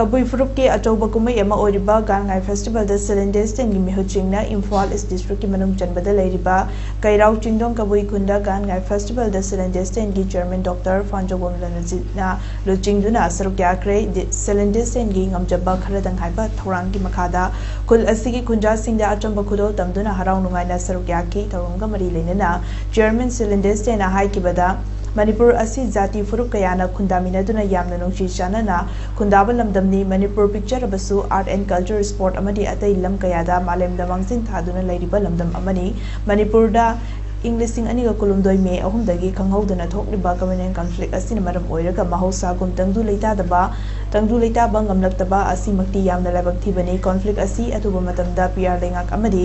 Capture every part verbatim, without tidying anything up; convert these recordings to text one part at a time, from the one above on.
ꯀꯕꯨꯏ ꯐꯨꯔꯨꯞꯀꯤ ꯑꯆꯧꯕ ꯀꯨꯝꯍꯩ ꯑꯃ ꯑꯣꯏꯔꯤꯕ ꯒꯥꯟꯉꯥꯏ ꯐꯦꯁꯇꯤꯚꯦꯜꯗ ꯁꯤꯂꯤꯟꯗꯦꯁꯇꯦꯟꯒꯤ ꯃꯤꯍꯨꯠꯁꯤꯡꯅ ꯏꯝꯐꯥꯜ ꯏꯁ ꯗꯤꯁꯇ꯭ꯔꯤꯛꯀꯤ ꯃꯅꯨꯡ ꯆꯟꯕꯗ ꯂꯩꯔꯤꯕ ꯀꯩꯔꯥꯎ ꯆꯤꯡꯗꯣꯡ ꯀꯕꯨꯏ ꯈꯨꯟꯗ ꯒꯥꯟꯉꯥꯏ ꯐꯦꯁꯇꯤꯚꯦꯜꯗ ꯁꯤꯂꯤꯟꯗꯦꯁꯇꯦꯟꯒꯤ ꯆꯤꯌꯔꯃꯦꯟ ꯗꯣꯛꯇꯔ ꯐꯥꯟꯖꯧꯕꯝ ꯔꯟꯖꯤꯠꯅ ꯂꯨꯆꯤꯡꯗꯨꯅ ꯁꯔꯨꯛ ꯌꯥꯈ꯭ꯔꯦ꯫ ꯗꯤ- ꯁꯤꯂꯤꯟꯗꯦꯁꯇꯦꯟꯒꯤ ꯉꯝꯖꯕ ꯈꯔꯗꯪ ꯍꯥꯏꯕ ꯊꯧꯔꯥꯡꯒꯤ ꯃꯈꯥꯗ ꯈꯨꯜ ꯑꯁꯤꯒꯤ ꯈꯨꯟꯖꯥꯁꯤꯡꯗ ꯑꯆꯝꯕ ꯈꯨꯗꯣꯜ ꯇꯝꯗꯨꯅ ꯍꯔꯥꯎ ꯅꯨꯡꯉꯥꯏꯅ ꯁꯔꯨꯛ ꯌꯥꯈꯤ꯫ ꯊꯧꯔꯝꯒ ꯃꯔꯤ ꯂꯩꯅꯅ ꯆꯤꯌꯔꯃꯦꯟ ꯁꯤꯂꯤꯟꯗꯦꯁꯇꯦꯟꯅ ꯍꯥꯏꯈꯤꯕꯗ, ꯃꯅꯤꯄꯨꯔ ꯑꯁꯤ ꯖꯥꯇꯤ ꯐꯨꯔꯨꯞ ꯀꯌꯥꯅ ꯈꯨꯟꯗꯥꯃꯤꯟꯅꯗꯨꯅ ꯌꯥꯝꯅ ꯅꯨꯡꯁꯤ ꯆꯥꯟꯅꯅ ꯈꯨꯟꯗꯥꯕ ꯂꯝꯗꯝꯅꯤ꯫ Manipur ꯄꯤꯛꯆꯔꯕꯁꯨ art and culture, sport ꯑꯃꯗꯤ ꯑꯇꯩ ꯂꯝ ꯀꯌꯥꯗ ꯃꯥꯂꯦꯝꯗ ꯃꯥꯡꯖꯤꯟ ꯊꯥꯗꯨꯅ ꯂꯩꯔꯤꯕ ꯂꯝꯗꯝ ꯑꯃꯅꯤ꯫ ꯃꯅꯤꯄꯨꯔꯗ ꯏꯪ ꯂꯤꯁꯤꯡ ꯑꯅꯤꯒ ꯀꯨꯟꯍꯨꯝꯗꯣꯏ ꯃꯦ ꯑꯍꯨꯝꯗꯒꯤ ꯈꯪꯍꯧꯗꯅ ꯊꯣꯛꯂꯤꯕ communal conflict ꯑꯁꯤꯅ ꯃꯔꯝ ꯑꯣꯏꯔꯒ ꯃꯍꯧꯁꯥꯒꯨꯝ ꯇꯪꯗꯨ ꯂꯩꯇꯥꯗꯕ, ꯇꯪꯗꯨ ꯂꯩꯇꯥꯕ ꯉꯝꯂꯛꯇꯕ ꯑꯁꯤꯃꯛꯇꯤ ꯌꯥꯝꯅ ꯂꯥꯏꯕꯛ ꯊꯤꯕꯅꯤ꯫ Conflict ꯑꯁꯤ ꯑꯊꯨꯕ ꯃꯇꯝꯗ ꯄꯤ ꯑꯥꯔ ꯂꯩꯉꯥꯛ ꯑꯃꯗꯤ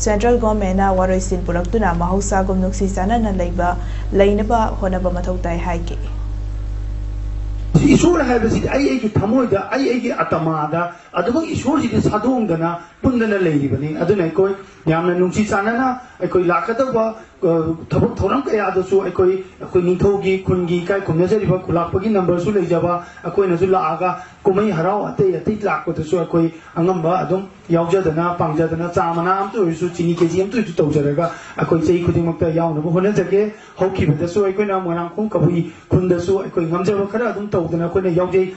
central governmentꯅ ꯋꯥꯔꯣꯏꯁꯤꯟ ꯄꯨꯔꯛꯇꯨꯅ ꯃꯍꯧꯁꯥꯒꯨꯝ ꯅꯨꯡꯁꯤ ꯆꯥꯟꯅꯅ ꯂꯩꯕ, ꯂꯩꯅꯕ ꯍꯣꯠꯅꯕ ꯃꯊꯧ ꯇꯥꯏ ꯍꯥꯏꯈꯤ꯫ ꯏꯁꯣꯔ ꯍꯥꯏꯕꯁꯤꯗꯤ ꯑꯩ ꯑꯩꯒꯤ ꯊꯃꯣꯏꯗ, ꯑꯩ ꯑꯩꯒꯤ ꯑꯇꯃꯥꯗ ꯑꯗꯨꯃꯛ ꯏꯁꯣꯔꯁꯤꯗꯤ ꯁꯥꯗꯣꯡꯗꯅ ꯄꯨꯟꯗꯅ ꯂꯩꯔꯤꯕꯅꯤ꯫ ꯑꯗꯨꯅ ꯑꯩꯈꯣꯏ ꯌꯥꯝꯅ ꯅꯨꯡꯁꯤ ꯆꯥꯟꯅꯅ ꯑꯩꯈꯣꯏ ꯂꯥꯛꯀꯗꯧꯕ, ꯑ, ꯊꯕꯛ ꯊꯧꯔꯝ ꯀꯌꯥꯗꯁꯨ ꯑꯩꯈꯣꯏ, ꯑꯩꯈꯣꯏ ꯅꯤꯡꯊꯧꯒꯤ ꯈꯨꯟꯒꯤ ꯏꯀꯥꯏ ꯈꯨꯝꯅꯖꯔꯤꯕ ꯈꯨꯂꯥꯛꯄꯒꯤ numberꯁꯨ ꯂꯩꯖꯕ, ꯑꯩꯈꯣꯏꯅꯁꯨ ꯂꯥꯛꯑꯒ ꯀꯨꯝꯍꯩ ꯍꯔꯥꯎ ꯑꯇꯩ ꯑꯇꯩ ꯂꯥꯛꯄꯗꯁꯨ ꯑꯩꯈꯣꯏ ꯑꯉꯝꯕ ꯑꯗꯨꯝ ꯌꯥꯎꯖꯗꯅ ꯄꯥꯡꯖꯗꯅ ꯆꯥ ꯃꯅꯥ ꯑꯃꯇ ꯑꯣꯏꯔꯁꯨ, ꯆꯤꯅꯤ ꯀꯦ ꯖꯤ ꯑꯃꯇ ꯑꯣꯏꯔꯁꯨ ꯇꯧꯖꯔꯒ ꯑꯩꯈꯣꯏ ꯆꯍꯤ ꯈꯨꯗꯤꯡꯃꯛꯇ ꯌꯥꯎꯅꯕ ꯍꯣꯠꯅꯖꯒꯦ꯫ ꯍꯧꯈꯤꯕꯗꯁꯨ ꯑꯩꯈꯣꯏꯅ ꯃꯣꯏꯔꯥꯡꯈꯣꯡ ꯀꯕꯨꯏ ꯈꯨꯟꯗꯁꯨ ꯑꯩꯈꯣꯏ ꯉꯝꯖꯕ ꯈꯔ ꯑꯗꯨꯝ ꯇꯧꯗꯅ ꯑꯩꯈꯣꯏꯅ ꯌꯥꯎꯖꯩ꯫